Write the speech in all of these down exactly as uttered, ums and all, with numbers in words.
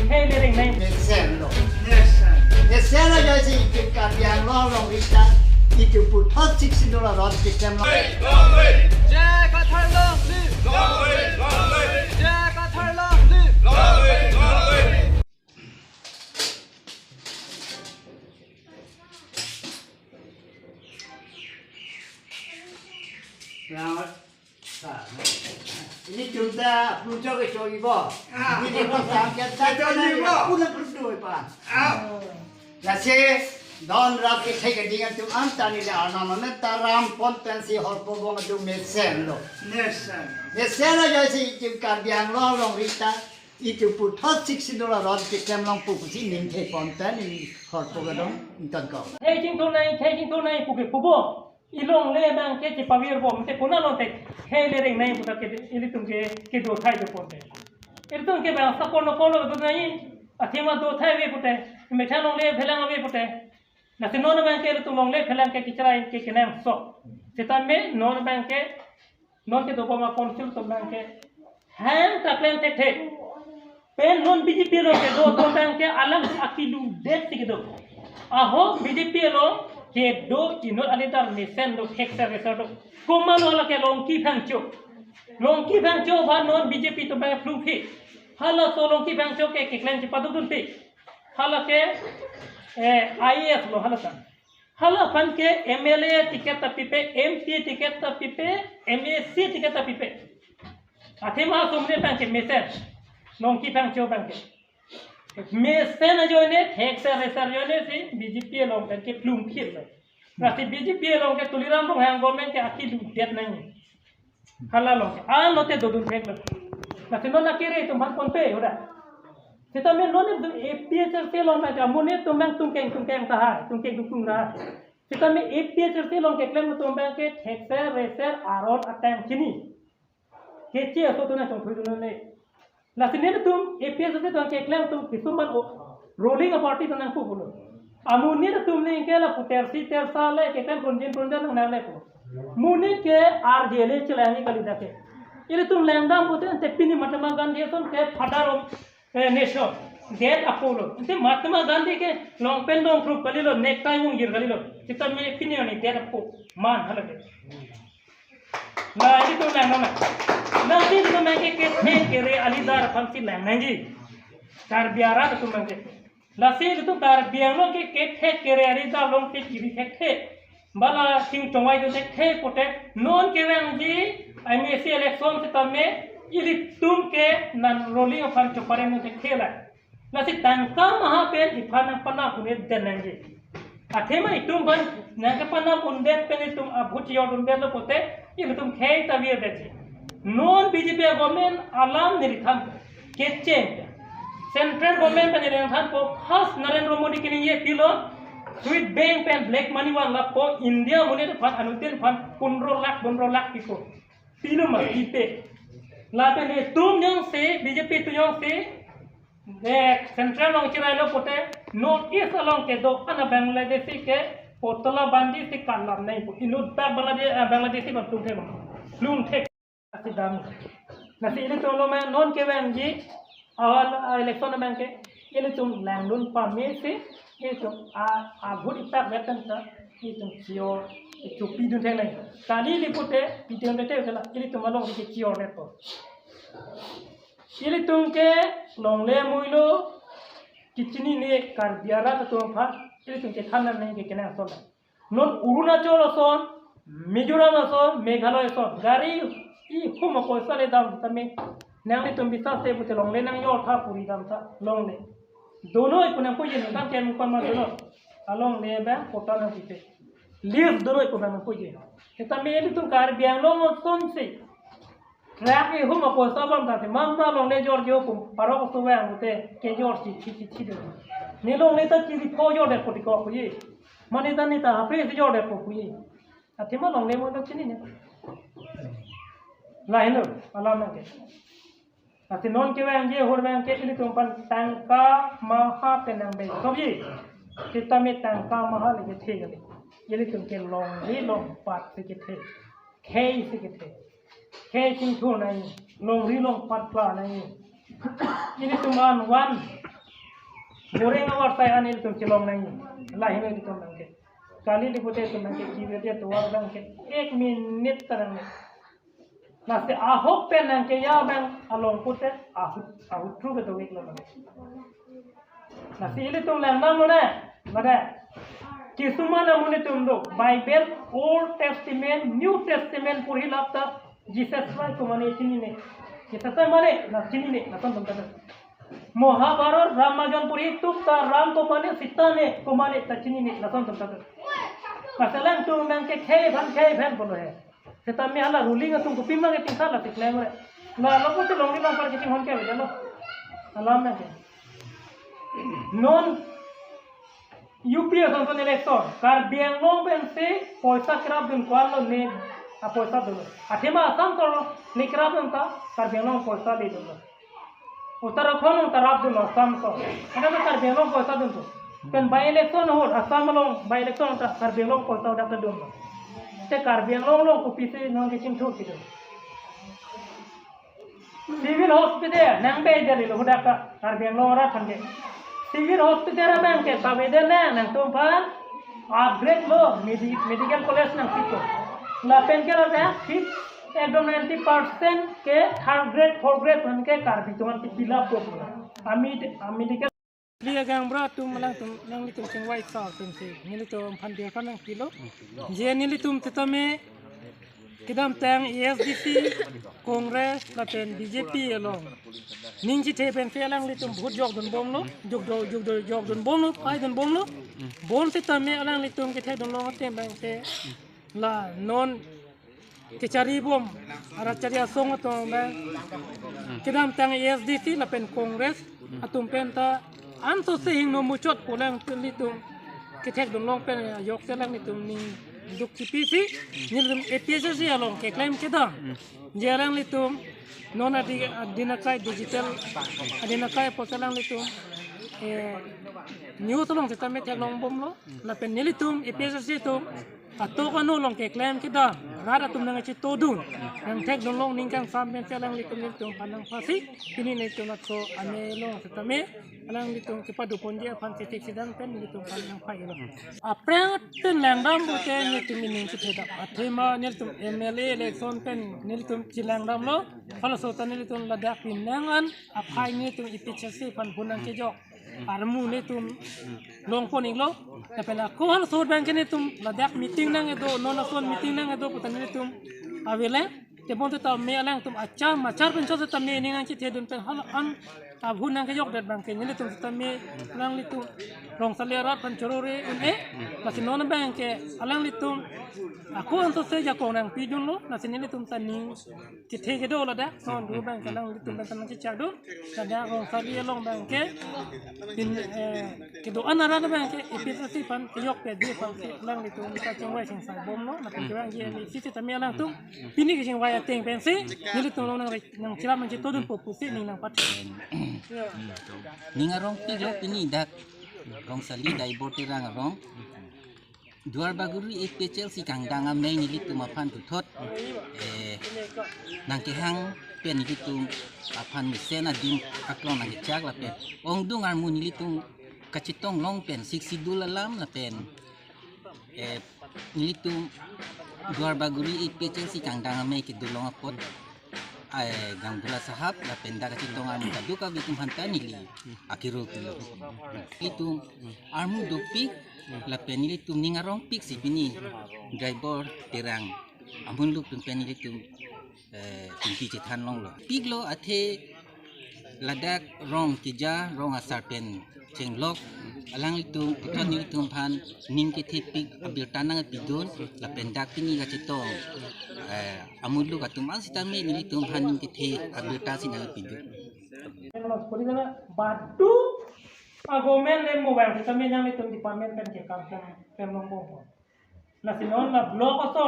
Khei le ringnai. Mesenlo. Mesen ajoine si itum Karbi Anglong alongri ta itum puthot sixteen dollar rot keklem long. Ilitum ta pujo ke choi bo. Ah. Ilitum ta choi bo. Pulang pulang doi pa. Ah. Lasi don rap ke thek ding atum anta ni da arnam ne taram pon pensi horpo bong atum mesenlo. Mesen. Mesen ajoine si itum Karbi Anglong alongri ta itum puthot sixteen dollar rot keklem long pu pusi ning thek pon pen ni horpo kedong inton ko. Khei chingthurnai, khei chingthurnai pu ke pupo. Ilongle abang ke chipavir bom te kuna lo te khei le ringnai puta ke ilitum ke kedo thai do pon te. Ilitum ke bang sakor no kono do nai athema do thai ave pute. Methang longle phelang ave pute. Lasi non abang ke ilitum longle phelang ke kichrai ke kenangsot. Sitame non abang ke non kedo bom a council atum abang ke hang ta klem thekthe. Pen non B J P along kedo atum abang ke alang akilu det si kedo. Ahok B J P along kedo inut alidar mesen do, thekser reser do. Komatlo lake Longki Phangcho. Longki Phangcho aphan non B J P atum abang plungphi. Halaso Longki Phangcho ke keklem chepaduk dunphi. Hala ke, eh, I A S lo hala ta. Hala aphan ke M L A ticket ta pipe, M P ticket ta pipe, M A C ticket ta pipe. Athema asomri abang ke mesen, Longki Phangcho abang ke. Mesen ajoine, thekser reser ajoine si B J P along abang ke plungphit lo. Lasi B J P along ke Tuliram Ronghang government ke akilu det nang. Hala along ke, ah, lote dodun thek lo. Lasi non akere atum aphan ponpe, udah. Sitame non itum A P H L C along abang ke amonit atum abang tungkeng tungkeng tahai, tungkeng tungkung tahai. Sitame A P H L C along keklem atum abang ke thekser reser aron atang chini. Keche aso atum nangchongthui dunle. Lasi netum A P H L C atum keklem atum kisuman o ruling a party atum nangpu pulo. Amonit atum ningke lapu tersi tersa le keklem pronjin pronjin nang nangle pu. Monit ke R J le chelang ni kali dak ke. Ilitum langdam pute ante pini Mahatma Gandhi ason ke father of, eh, nation. Death apo lo. Ante Mahatma Gandhi ke long pant long krup kalilo, necktie wung jir kalilo. Sitame pini ani death apo man hala ke. La, ilitum lang nang. Lasi ilitum abang ke kethe kere alidar aphan si lang nangji. Karbi arat atum abang ke. Lasi ilitum Karbi Anglong ke kethe kere alidar along ke kiri thekthe. Bala sing chongvai dun thekthe pute non kevangji M A C election sitame ilitum ke non ruling aphan choparem dun thekthe la. Lasi tangka maha pen iphan nangpanap un-e den nangji. Athema itum aphan nangkepanap undet pen itum abhut chior dundet lo pute, ilitum khei ta vir detji. Non B J P government alam neli than kecheng. Central government pen neli thanpo, first Narendra Modi keningje pilo, Swiss bank pen black money vanlappo, India monit aphan, anuttin aphan, pondro lakh, pondro lakh pipo. Pilo ma, pipe. Lapen itum jongsi, B J P atum jongsi, eh, Central along chirailo pute, North East along kedo-an a Bangladeshi ke putla bandi si kalam nangpo. Inut bak Bangladesh, eh, Bangladeshi bang plung thek bang. Plung thek asi dam. Lasi ilitum lo me non kevangji, awal, ah, election abang ke, ilitum langdun pame si, ilitum a, abhut itak betan ta, ilitum chior, chopi dun thek nang. Kali li pute, pite dun thek kala, ilitum along ke chior nepo. Ilitum ke longle muilo kechinine Karbi arat atum aphan, ilitum ke than nang ke kenangsot. Non Arunachal ason, Mizoram ason, Meghalaya ason, gari ihum apoisa le dam tame. Nanglitum biswas te pute longle nangjor tha puri dam tha longle. Donoi pu nangpuji nang kam kem kon ma donoi. Alongle abang quota nangpipe. List donoi pu nangpuji. Sitame ilitum Karbi Anglong asonsi. Rak ihum apoisa bom ta te mama longle jor jo pu parok suwang te kejor si si si si de. Ne longle ta chiri pho jor de poti ko puji. Mane ta ne ta hapre si jor de po puji. Athema longle mo ta chinine. Lahelo alam nang ke. Ati non kevangji ahut abang ke ilitum aphan tangka maha pen nangbe. Sobi. Sitame tangka maha le kethe kali. Ilitum ke longri longpat si kethe. Khei si kethe. Khei chingthur nai, longri longpat pla nai. Ilitum an van, Goreng awar sai an ilitum chelong nangji. Lahei ilitum abangke. Kali lipute itum abangke kivir dia tovar abangke ek minute ta nang. Lasi ahok pen nangkeja abang along pute ahut ahut thru ke dovek lo. Lasi ilitum langdam lo ne. Mane. Kisuman amonit atum do. Bible, Old Testament, New Testament porhi lap ta Jesus Christ ko mane chinine. Jesus Christ mane na chinine, lason atum ta. Mahabharat Ramayan porhi tup ta Ram ko mane Sita ne ko mane ta chinine, lason atum ta. Lasi alangtum abangke khei aphan khei aphan pulo he. Setame hala ruling atum kopima ke tingsa la tiklem re. La lo pute longle longpar kachinghon ke avedet lo. Alam abangke. Non U P asonson election, Karbi Anglong pensi poisa kerapdun ko-an lo ne apoisa dunlo. Athema Assam sor ne kerapdun ta Karbi Anglong poisa ledunlo. Uttarakhand along ta rapdunlo Assam sor. Ada ta Karbi Anglong poisa dun tu. Pen by election ahut Assam along by election ta Karbi Anglong poisa hadak ta dunlo. Te Karbi Anglong along kopisi non kachingthur kidun. Civil hospital nangbe dali lo hadak ta Karbi Anglong arat aphan ke. Civil hospital abangke pavedet ne nangtum aphan upgrade lo medi- medical college nangpik lo. Lapen ke la fifth ekdom ninety percent ke third grade, fourth grade aphan ke Karbi atum aphan ke fill up lo. Ami ami medical Pli agang bra atum alangtum nanglitum chingvai sa atum si nelitum aphan dia kan nangpilo. Je nelitum setame kedamtang A S D C, Congress lapen B J P along ning chethe pensi alanglitum vote jokdun bomlo, jok jok jok jok jokdun bomlo, paidun bomlo. Bon setame alanglitum kethekdun long atem abangke la non kechari bom, arat chari asong atum abang kedamtang A S D C lapen Congress atum pen ta anso se hingno muchot pu alanglitum kethekdun long pen ajok se alanglitum ning duk chipisi nelitum A P H L C along keklem kedam. Je alanglitum non adi adin akai digital adin akai apotsi alanglitum eh, news along setame theklong bomlo lapen nelitum A P H L C atum atok ano along keklem kedam, rat atum nangchetodun, nangthekdun long ning kangsam pensi alanglitum nelitum aphan nangpasi, pini nelitum laso amei along setame alanglitum kepadoponji aphan chetik sedang pen nelitum aphan nangpailo. Aphrang pen langdam pute nelitum ining chethedap. Athema nelitum M L A election pen nelitum chelangdamlo. Halaso ta nelitum ladak pinang an aphai nelitum A P H L C aphan vote nangkejok armu nelitum longpon-iklo. Lapen ako halaso abangke nelitum ladak meeting nang-edo, non ason meeting nang-edo puta nelitum avele. Tebon setame alangtum achar machar pen setame ning nangchethedun pen hala an a-vote nangkejokdet abangke nelitum setame alanglitum Rongsali arat aphan chorore un-e. Lasi non abangke alanglitum ako anso se jakong nangpidunlo. Lasi nelitum ta ning kethe kedo ladak. Non du abangke alanglitum pen ta nangchechakdun. Ladak Rongsali along abangke pin eh, kedo-an arat abangke A P H L C aphan kejokpedetji aphansi alanglitum ta chingvai chingsai bomlo, lapen kevangji M A C setame alangtum pini kachingvai ateng pensi nelitum along nang nangcherap nangchetodunpo pusi ning nangpathe. Ning arongpiklo pini dak Rongsali Daibor Terang arong. Duarbagori A P H L C kangdang amei nelitum aphan puthot eh, nangkehang pen nelitum aphan mesen adim aklong nangkechak lapen ongdung armu nelitum kachetong long pen Sixth Schedule alam lapen eh, nelitum Duarbagori A P H L C kangdang amei kedolong apot eh, Gangbura Sahab lapen dak kachetong armu kadokave atum aphan ta neli akiro pilo. Nelitum armu dopik lapen nelitum ning arongpik si pini Daibor Terang amunluk atum pen nelitum eh, tumpi chethan longlo. Piklo athe ladak rong keja rong asar pen chenglok alanglitum puthot nelitum aphan ning kethepik abirta nangpidun lapen dak pini kachetong eh, amunluk atum an setame nelitum aphan ning kethe abirta si nangpidun. Badu agomen le mobile setame nanglitum department pen kekam pen pen longbompo. Lasi non la block aso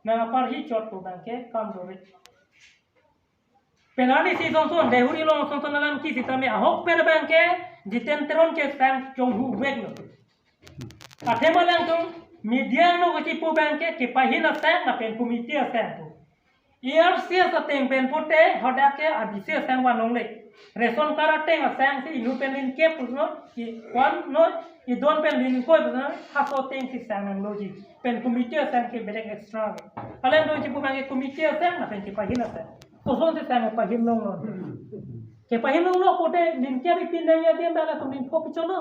nang aparhi chot pu abangke kam dore. Penani si sonson Deihori along sonson alam ke setame ahok pen abangke Jiten Teron ke sang chonghuveklo. Athema alangtum media along kachipu abangke kepahin asang lapen committee asang pu. A R C S ateng pen pute hadak ke abisi asang vanongle. Ration card ateng asang si inut pen lin kep punon, i one non, idon pen lin ingkoi punon, halaso ateng si sang nangloji. Pen committee asang ke belek extra. Alangtum chipu abang ke committee asang, lapen kepahin asang. Koson si sang kepahin longlo. Kepahin longlo pulote lin kep ipin nangji adim abang latum lin ingkoi picholo.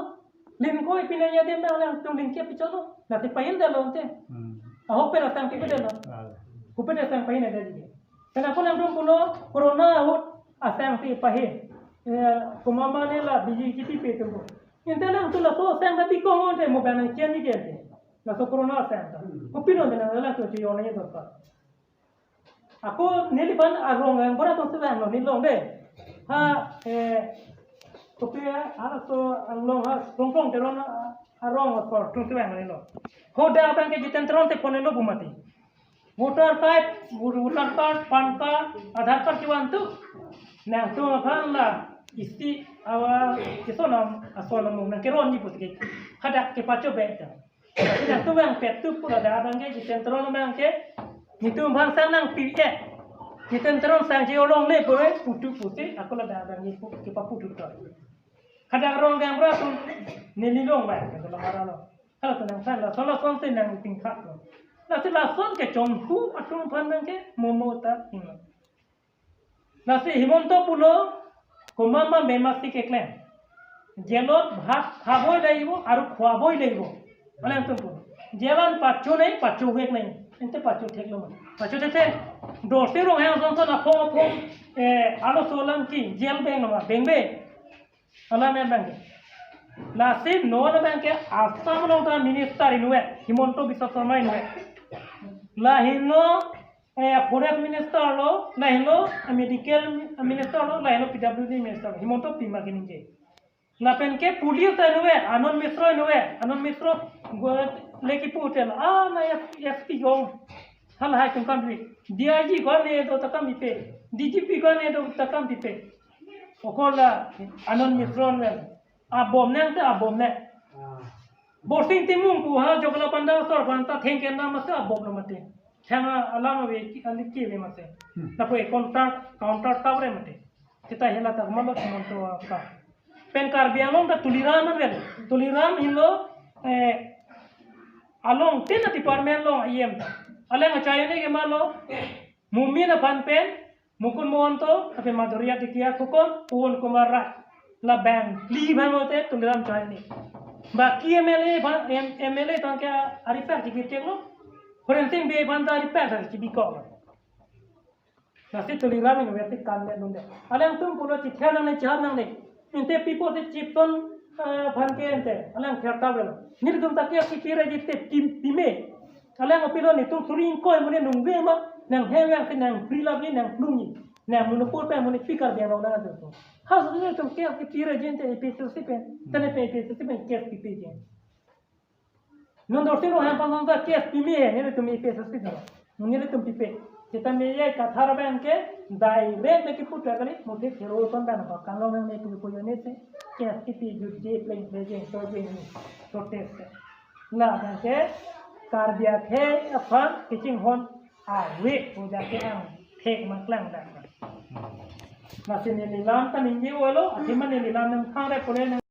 Lin ingkoi ipin nangji adim abang latum lin kep picholo. Lasi pahindetlo te. Hmm. Ahok pen asang kepedetlo. Ah. Kopi asang pahin ada ji. Kenapa latum pulo corona ahut asang si pahin. Ya, komat ma ne la B J P pen atum. Inte latum laso asang ta bikong te mo abang nangchenji ke te. Laso corona asang ta. Hmm. Kopilo te nang latum chiyo nangji dorkar. Ako neliphan arong gaonbura atum si vanglo, neli long de. Ha, eh, kopi ya, halaso along ha, Krongkrong Teron arong asor atum si vanglo. Hadak abang ke Jiten Teron te phone lo pu mati. Voter card, voter card, PAN card, Aadhaar card kevan tu. Nangtum aphan la isi awa kisonam asonam nangkeronji pusi ke. Hadak kepachobei ta. Nangtum vangpet tu pu hadak abang ke, Jiten Teron abang ke, netum aphan sang nangpi-et. Jiten Teron sangji along le pu, putu pusi, ako la hadak abang ke pu, kepaputu to. Hadak arong gaonbura atum, neli long abang, ke long aralo. Halatum nang sang, lason lason si nangpingkha to. Lasi lason kechonghu atum aphan abang ke, momo ta, hmm. Lasi Himanta pulo, komat ma mema si keklem. Jailot bhat khaboi lagibo, aru khoboi lagibo. Alangtum pulo. Jail an pacho nai, pacho hek nai. Ante pacho theklo ma. Pacho thekthek. Dorsing Ronghang Johnson aphong aphong, eh, arloso alam ke, jail beng lo ma, bengbe. Alam abang ke. Lasi non abang ke Assam along ta minister inutvet, Himanta Biswa Sarma inutvet. Lahelo, eh, forest minister lo, lahelo, eh, medical mi-, minister lo, lahelo P W D minister lo, Himanta pima keningje. Lapen ke police inutvet, Anand Mishra inutvet, Anand Mishra go leki putel, ah, na S-, S P jong. Halahai atum kam pipe. D I G ko ne do ta kam pipe. D G P ko ne do ta kam pipe. Okor la Anand Mishra vel. Abom nang te abom ne. Borsing Timung pu ha Jokla Panda asor aphan ta thengke na mase abom lo mate. Thang alam ave ki ali ki ave mase. Hmm. Lapu counter, counter tawre mate. Kita hela ta kemalo Himanta apa. Pen Karbi Anglong ta Tuliram avel. Tuliram henlo, eh, along tin department along I M. Alang achai ne kemalo, Momin aphan pen, Mukund Mahanta, ape Madhurya Dikhiya, kokon, Pawan Kumar Rai. Labang phli aphan mate Tuliram chai ne. Baki M L A aphan, M-, M L A aphan ke aripet chikit cheklo. Horensing Bey aphan ta aripet chibikok. Lasi Tuliram inutvet kan le nunde. Alangtum pulo chithia nangne, chihap nangne. Ante pipo si chipton, eh, aphan ke ante. Alang ther ta velo. Nelitum ta K S K P register tim pime. Alang apilo netum suri ingkoi mo ne nungve ma. Nang hevang si nang free lap ni nang plung ni. Nang monopol pen mo ne pikar dia rong nang atum. Ha, so netum K S K P register A P H L C pen. Tane pen A P H L C pen K S K P pen. Non Dorsing Ronghang aphan ta case pime, nelitum A P H L C ta. Nelitum pipe. Seta meyai Kathar abang ke direct ke putra kali, muthe kero ton dan apa, kalau nang ne puyo puyo ne si, case kipi jut je pleng pleng jeng to jeng ni, protest. La abang ke, Karbi akhei aphan kachinghon ave, puja ke ang thek ma klang dan. Lasi neli lam ta ningje olo, athema neli lam nangthang re pule nang